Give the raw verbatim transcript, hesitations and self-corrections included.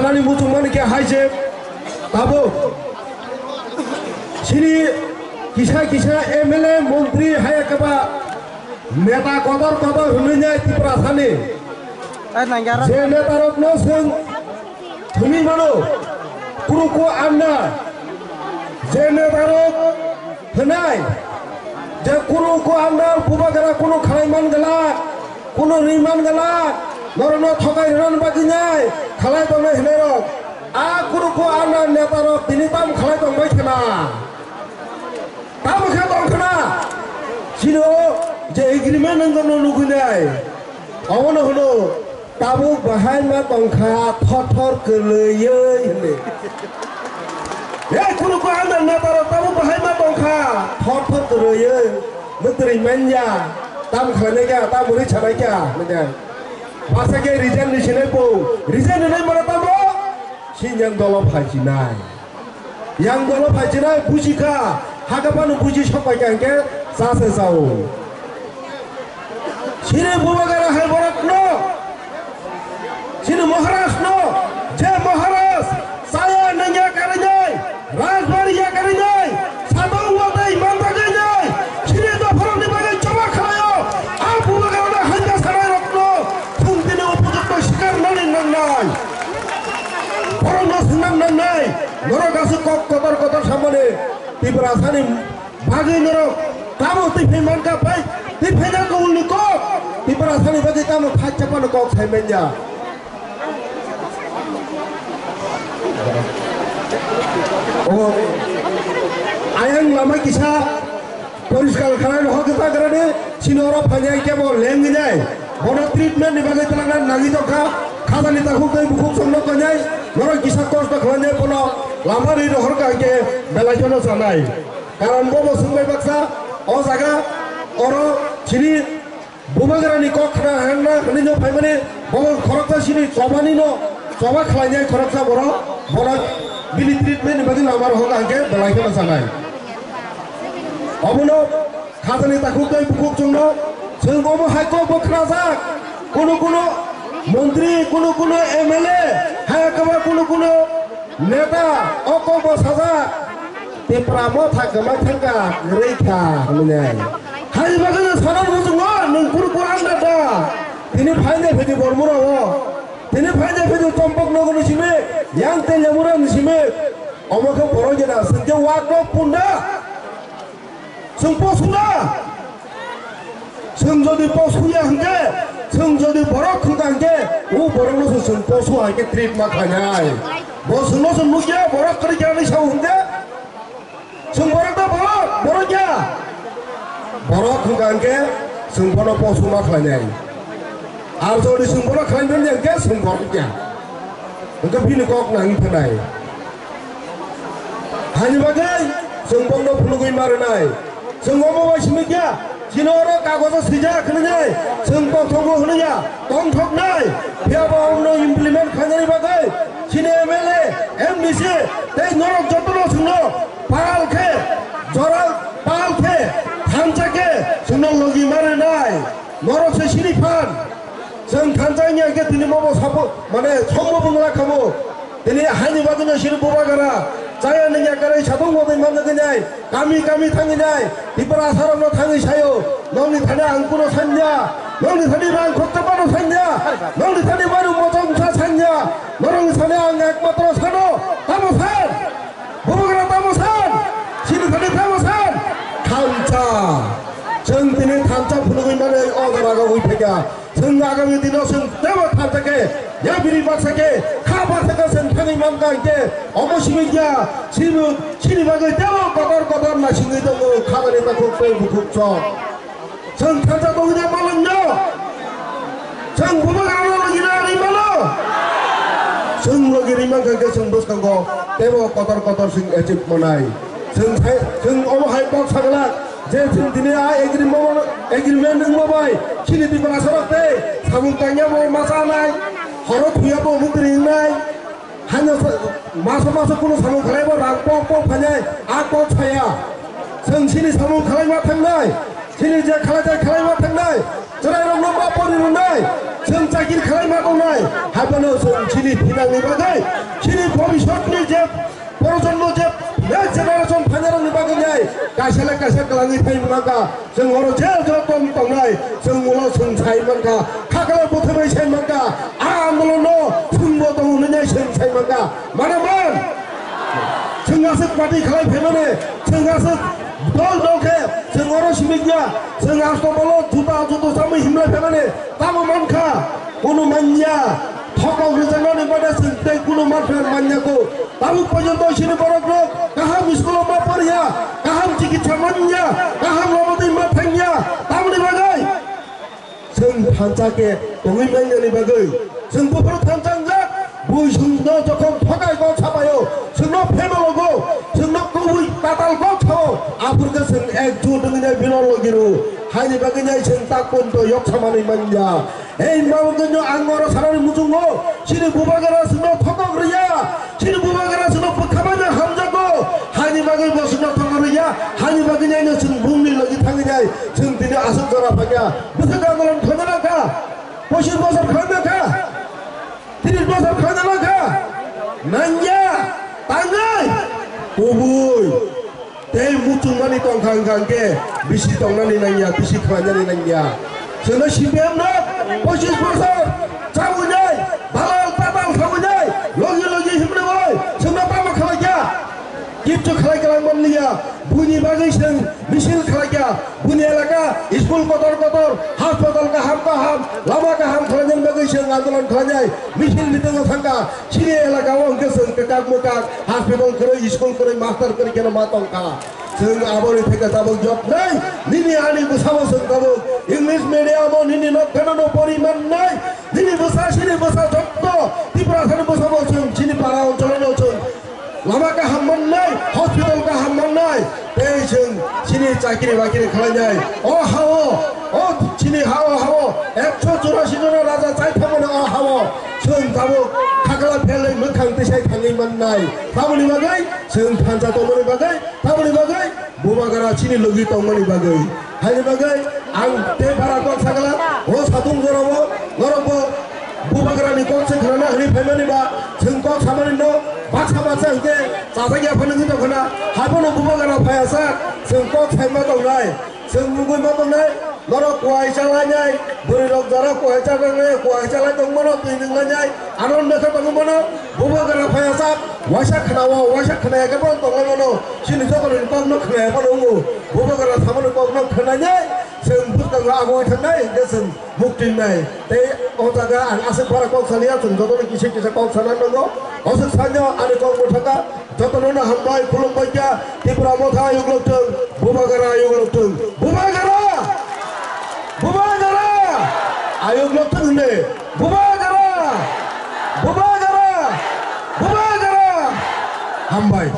Ani muchungmani khe hai se tabuk chini kisa kisa M L A, montri, hai khe ba neta kotor kotor hwnwi nai Tiprasani. Je netarokno chwng thumwi mano, kuruku anna, je netarok hwnai, je kuruku anna bubagra kunu khlai man glak, kunu ri man glak, norokno thokai rwna bagwi nai khlai tongnai hwnwi rok. A kuruku anna netarok tini tam khlai tongbai khna. Tamo khe tong khna, chini o je agreement wngkha no nugwi nai, omono hwno tabuk bahai ma tong kha thor thor kwlwiyoi hwnwi. Ei kuruku anna netarok tabuk bahai ma tong kha thor thor kwlwiyoi, mwtwrwi manya, tam khlainai kha, tam uri sanai kha hwnwi. Baksa khe resign ni sinai bo, resign ni nai mano tamo? Sini yang dolo phai chinai. Yang dolo phai chinai buji kha, haka phano buji sok pai kha hwnkhe cha se chao. Sini bubagra hai borok no, sini Maharaj no, je Maharaj chaya nangya karinai, Rajbari ya karinai, sadong watei manjak nai, sini dopharok ni bagwi choba khlaio, a bubagra no hanja sanai rok no, thung tini upojukto sikar nani nangnai. Borokno swnam nangnai, norok aswk kok kotor kotor samani Tiprasani bagwi norok tamo twi phai mankha bai twi phaina kubulni kok Tiprasani bagwi tamo thai chapano kok sai manya. O ayang lama kisa poriskar khalai rw hokhe ta grade, sini oro phainai kebo lengwi nai. Bono treatment ni bagwi twlangna nangwi tongkha. Khajani takhuk tei bukhuk chwngno koinai. Norok kisa kosto khlainai bono lama ri rohor ka hwnkhe belai kheno chanai. Karon bo bo swngbai baksa o jaga oro chini bubagrani kok khna hangna hwnwi no phaimani bo khoroksa sini chobani no choba khlainai khoroksa borok bono bini treatment ni bagwi lama rohor ka hwnkhe belai kheno chanai. Obono khajani takhuk tei bukhuk chwngno chwng omo hai kok bo khnajak. Kunu kunu montri, kunu kunu M L A, hai kwbangma kunu kunu neta o kok bo sajak. Tipra motha kwma thangka kwrwi kha hwnwi. Hai bagwino sana muchungo nwng kunu kunu ang da. Tini phainai phidi Bormura o. Tini phainai phidi Tombok nogorni simi, yang Telemura ni simi. Omo khe borok jena swngkhe wak no punda. Chwng posu na? Chwng jodi posu ya hwnkhe, chwng jodi borok hwnkha hwnkhe, o borokno se chwng posu hai khe treat ma khlainai. Bo chwngno se nukya, borok kwrwi khe ani sao hwnkhe, chwng borok da borok, borok ya. Borok hwnkha hwnkhe, chwng bono posu ma khlainai. Ar jodi chwng bono khlai manya hwnkhe, chwng borok ya. Hwnkhe bini kok nangwi phainai. Hani bagwi chwng bongno phunugwi ma rwnai. Chwng omo bai simi kya? Chini oro kagojo swijak hwnwi nai. Chwng tongthokgo hwnwi ya. Tongthoknai. Phiya bo omno implement khlainani bagwi chini M L A, M D C tei norok jotono chwngno pal khe, jora pal khe, thansa khe chwngno logi ma rwnai. Norok se sini phan. Chwng thansa wngya khe tini mobo sapo, mane, sombo bwngla khamo. Tini haini bagwino sini bubagra. Chaya nungya kwrwi satung bo bai manjak nai. Kami kami thangwi nai. Tiprasarokno thangwi sayo. Nokni thani ang kuno sanya. Nokni thani rang khokchapano sanya. Nokni thani manu mochong sa sanya. Norokni thani ang ekmatro sano. Tamo san? Bubagra tamo san? Sini thani tamo san? Thansa. Chwng tini thansa phunugwi mano o jaga o ui phaikha. Chwng agami dino chwng tebo thansa khe, ya biri baksa khe, kha baksa khe chwng thangwi mankha hwnkhe, omo simi ya, simi, sini bagwi tebo kotor kotor naisingwi tongo, khabani takhuk tei bukhuk chok. Chwng thansa tongwi da malwng no? Chwng bubagrano logi na ri malo? Chwng logi ri mankha hwnkhe chwng bwskango tebo kotor kotor chwng achieve manai. Chwng thai, chwng omo hai kok sagla, je chwng tini a agreement, agreement wngma bai, chini Tiprasarok tei samung tangya bo ma chanai, horo thuya bo mukri wngnai. Hanya sa-, maso maso kuno samung khlai bo rang pok pok phainai, a kok saya. Chwng chini samung khlai ma thangnai, chini je khlai jai khlai ma thangnai. Chwrairokno ma pori rwnai, chwng chakir khlai ma tongnai, hai phano chwng chini phinangni bagwi, chini bhobishyotni je projonmo, je next generation phainairokni bagwi nai kaisa le kaisa kwlangwi thai mankha. Chwng oro je joto tongnai, chwng ulo chwng sai mankha, khakla bwthai bai sai mankha, a andolonno chwngbo tongo hwnwi nai chwng sai mankha. Mano man? Chwng aswk party khlai phaimani, chwng aswk dol dol khe, chwng oro simi ya, chwng aswk bolo juta juta chamwi himlai phaimani, tamo mankha, kunu manya, thokok rwjaknani bade chwng tei kunu manpha manya ko. Tabuk porjonto chini borok rok kaham school o ma poriya, kaham chikitsa manya, kaham lama twi ma thangya, tamoni bagwi chwng thansa khe tongwi manjani bagwi chwng buphuru thansa wngjak. Bui chwngno jokhon thokai kok sapaio, chwngno phemalogo, chwngno kubui tatal kok sao, aphuru khe chwng ekjut wngwi nai bino logi rw. Haini bagwi nai chwng tak ponto yok samani manya. Ei maunganyo ang oro sanani muchungo, chini bubagra chwngno thokok rwya, chini bubagra chwngno bwkha bai hamjago, haini bagwi bo chwngno thokok rwya, haini bagwi naino chwng bumni logi thangwi nai, chwng tini aswk jora phakya, bwswk andolon khlaina langkha, pochis bosor khlaina kha, tris bosor khlaina langkha, nangya, tangnai, kubui. Tei muchungmani tongkha wngkha hwnkhe bisi tongnani nangya, bisi khlainani nangya. Chwngno C P M no pochis bosor chawi nai, dalal tatal chawi nai, logi logi himrwi bai, chwngno tamo khlaikha? Kichu khlai kwlang manliya, buini bagwi chwng misil khlaikha, buini elaka school kotor kotor, hospital kaham kaham, lama kaham khlainani bagwi chwng andolon khlainai, misil meeting o thangkha. Chini elaka o hwnkhe chwng kwkak mwkak, hospital kwrwi, school kwrwi, master kwrwi kheno ma tongkha. Chwng aboni theke tabuk jotnai, nini ani bwsabo chwng tabuk English medium o nini nok phano no pori mannai, nini bwsa chini bwsa jotto Tiprasani bwsabo chwng chini para oncholono chwng lama kaham mannai, hospital kaham mannai. Tei chwng chini chakri bakri khlainai. O hao, o chini hao hao, ekso churasi jona raja chai thangmani o hao. Chwng tabuk khakla phelwi mwkhang tisai thangwi mannai. Tamoni bagwi chwng thansa tongmani bagwi, tamoni bagwi bubagra chini logi tongmani bagwi. Haini bagwi ang tei bara kok sakla, o satung jorabo, norokbo bubagrani kok se khwnana hwnwi phaimani ba, chwng kok samani no baksa baksa hwnkhe chajak ya phano wngwi tongkhana, haiphano bubagra phaiya sak, chwng kok saima tongnai, chwng nugwi ma tongnai, norok kuai chalainai, bwrwi rok jora kuai chalainai, kuai chalai tongmano twi nwnglainai, ano nokha tongmano, bubagra phaiya sak, waisa khwnao, waisa khwnaya khe bono tonglaimano, chini jotono kokno khwnaya phano wngo, bubagra samani kokno khwnainai, chwng bwskango agoi thangnai, hwnkhe chwng mukti wngnai. Tei o jaga ang aswk bara kok saliya, chwng jotono kisa kisa kok sana nango. Aswk sanyo ani kok mwthangkha. Jotono no hambai, khulumbai kha. Tipra Motha ayuk lokthwng, Bubagra ayuk lokthwng. Bubagra! Bubagra! Ayuk lokthwng hwnde. Bubagra! Bubagra! Bubagra! Hambai.